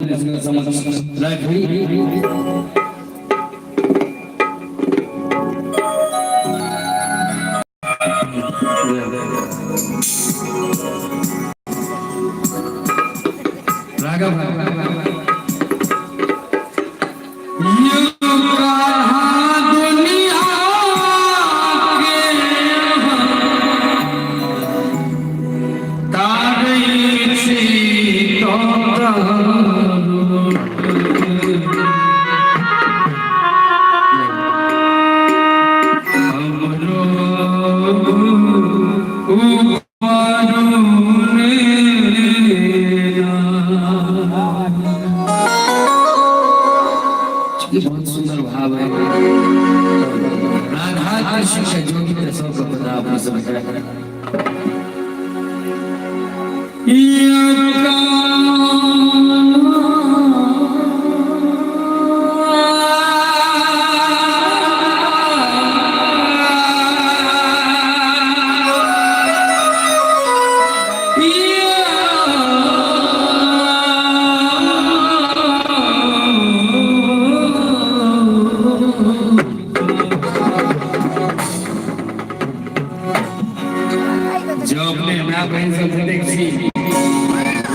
समक्ष राखी। राघव दुनिया के तारै छी तो हमरो उबारू ये बहुत सुंदर भाव है। राधा कृष्ण का जोगी तो सबको पता, अपने समझ। जो अपने माँ बहन सब देख छी,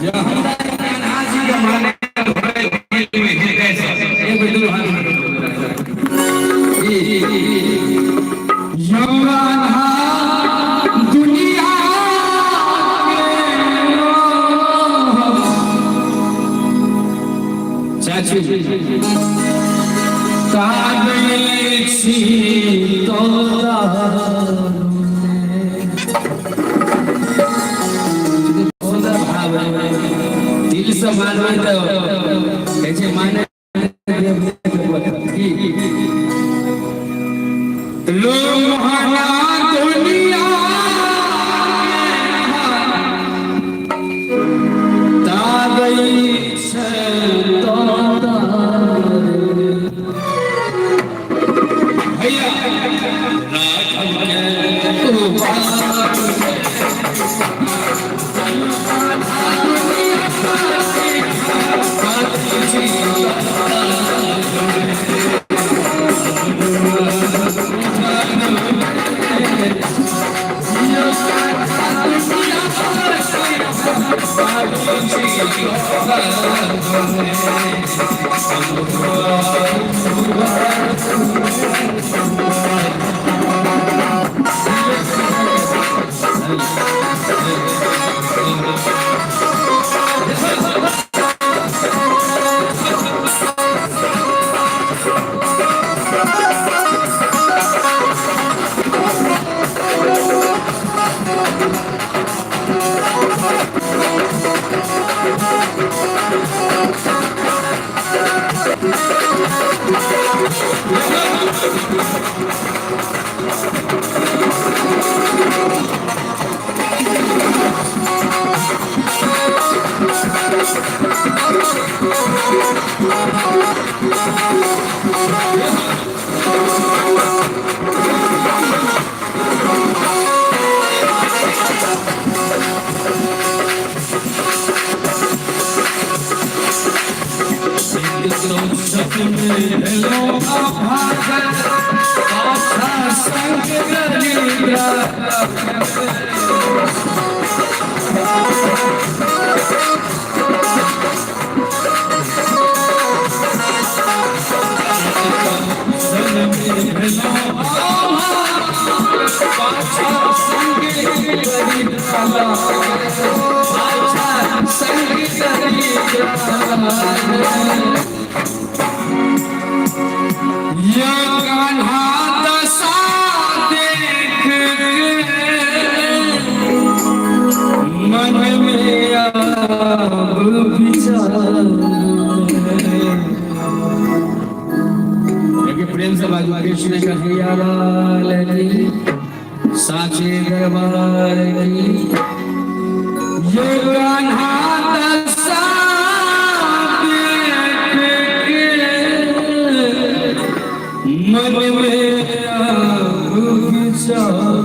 जो हमरा कान्हा जी के माने में हृदय से एक दू हाथ यो कान्हा दुनिया के चाची तारै छी तो सुंदर भाव है। दिल से मानबै तो कहै छै माने लोहाना दुनिया तारै छै तो भैया राघव के उबारू। ये कान्हा दशा देख के मन में अब विचार। देखिए, प्रेम से बाजू, कृष्ण कन्हैया लाल की, साचे दरबार की। ये कान्हा दशा देख के मन में अब विचार।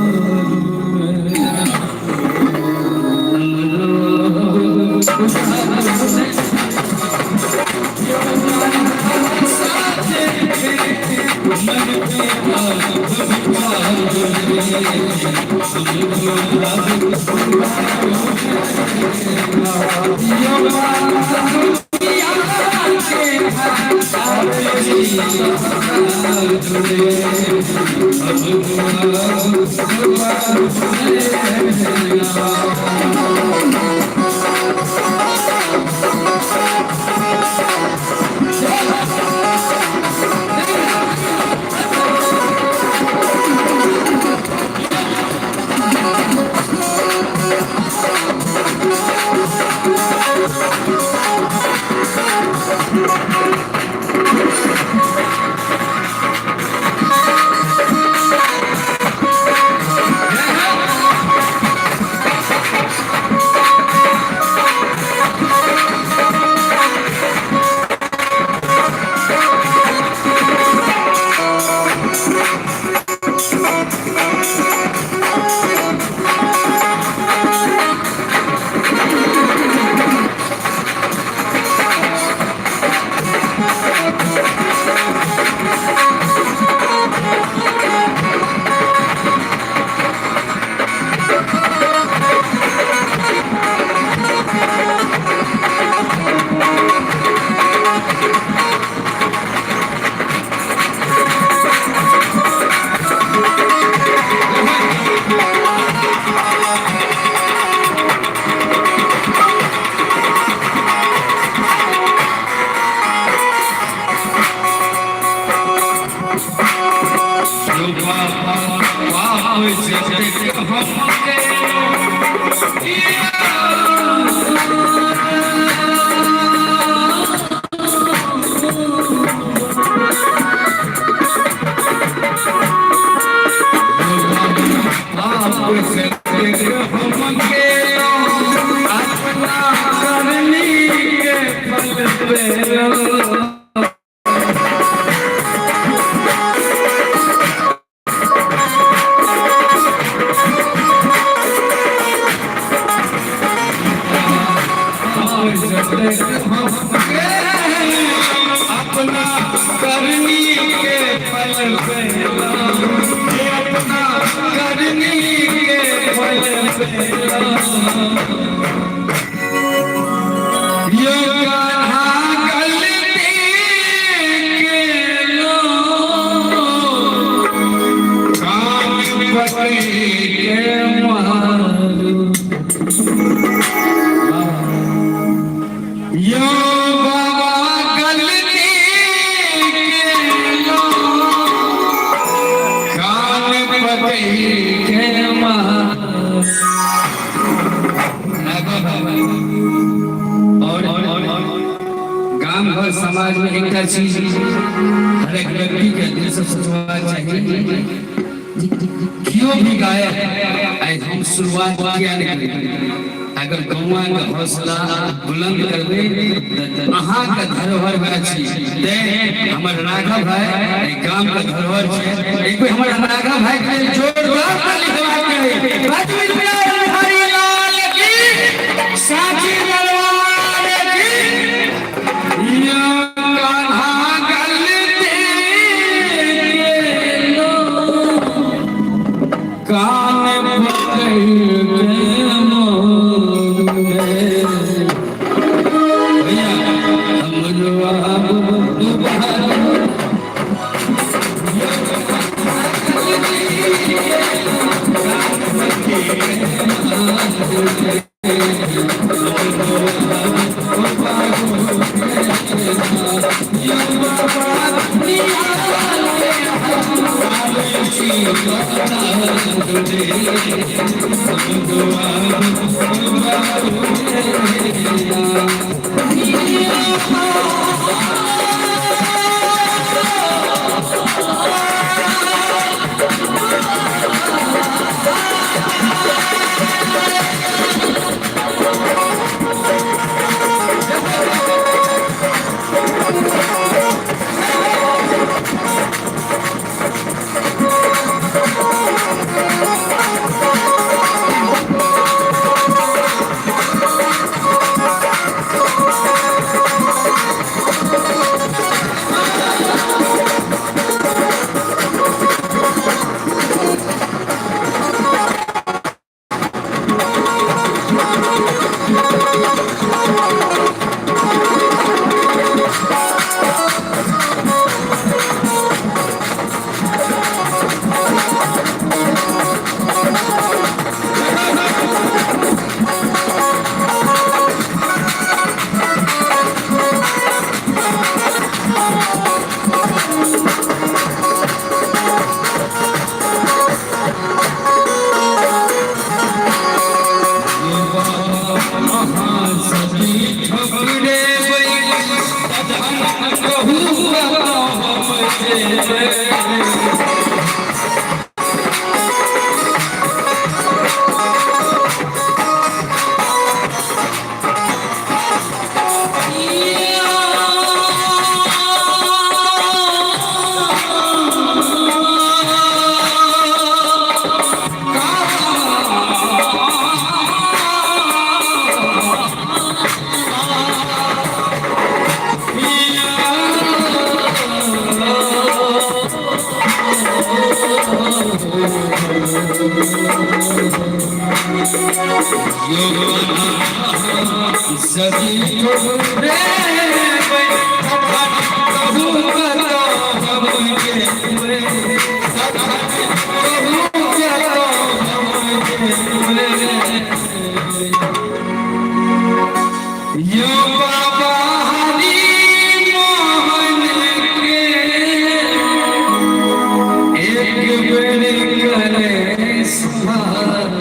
अपना करनी के फल पेला, अपना करनी के फल पेला। यो कान्हा गलती के लो कान पकड़ के मारू। यो बाबा गलती के लो कान पकड़ के मारू। और गाम घर समाज में एकटा चीज हर एक व्यक्ति के दिल से सोचना चाहिए, क्यों भी गायक आइ हम शुरुआत किया नहीं करी, अगर गौआ के हौसला बुलंद करबे तऽ अहाँ के धरोहर वएह छी। तें हमर राघव भाई एहि गाम के धरोहर छै। एक बेर हमर राघव भाई के लेल जोरदार ताली हेबाक चाही। बिहारी लाल की, साची दरबार की। यो कान्हा गलती के लो कान पकड़ के मोरे। भैया हमरो आब दुबारा यो बाबा हरि मोहन के एक बेर करे सुधार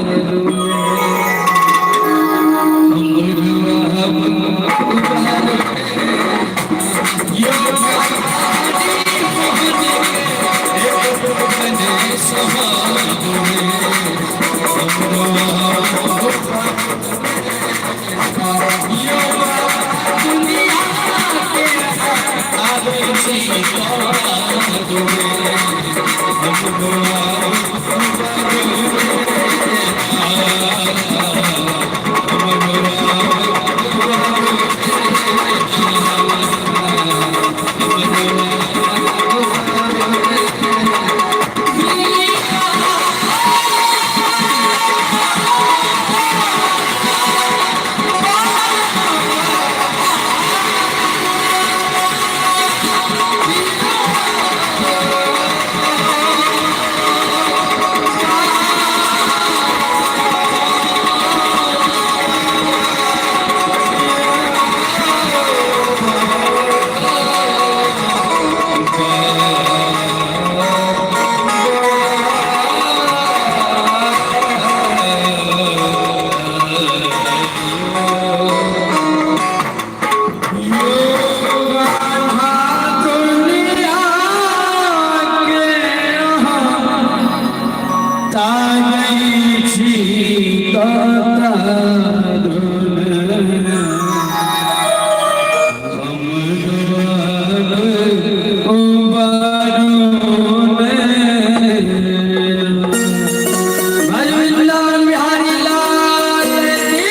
बिहारी लाल की।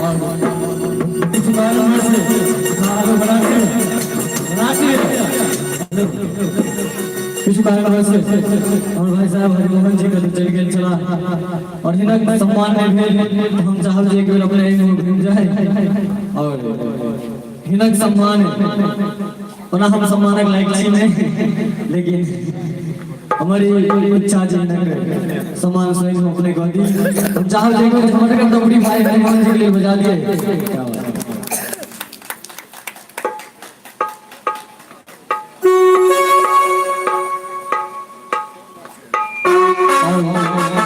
और इस बार से आगे बढ़ा के किछु कारणवश हमर भाई साहब हरिमोहन जी कतौ चलि गेल छलाह और हिनक सम्मान नहि भेल, तऽ हम चाहब जे एक बेर अपने एहिमे घुमि जाय और हिनक सम्मान। ओना हम सम्मानक लायक छी नहि, लेकिन हमर ई इच्छा जे हिनक सम्मान स्वयं हम अपने कऽ दी। हम चाहब जे एक बेर झमटगर दौड़ी भाई हरिमोहन जी के लेल बजा दिए। क्या बात है।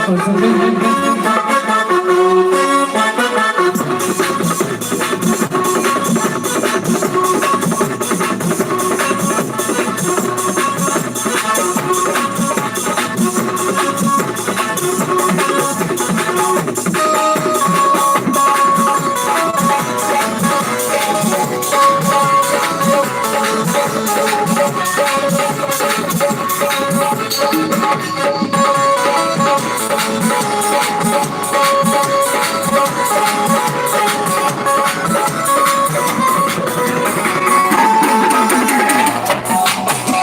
और सबके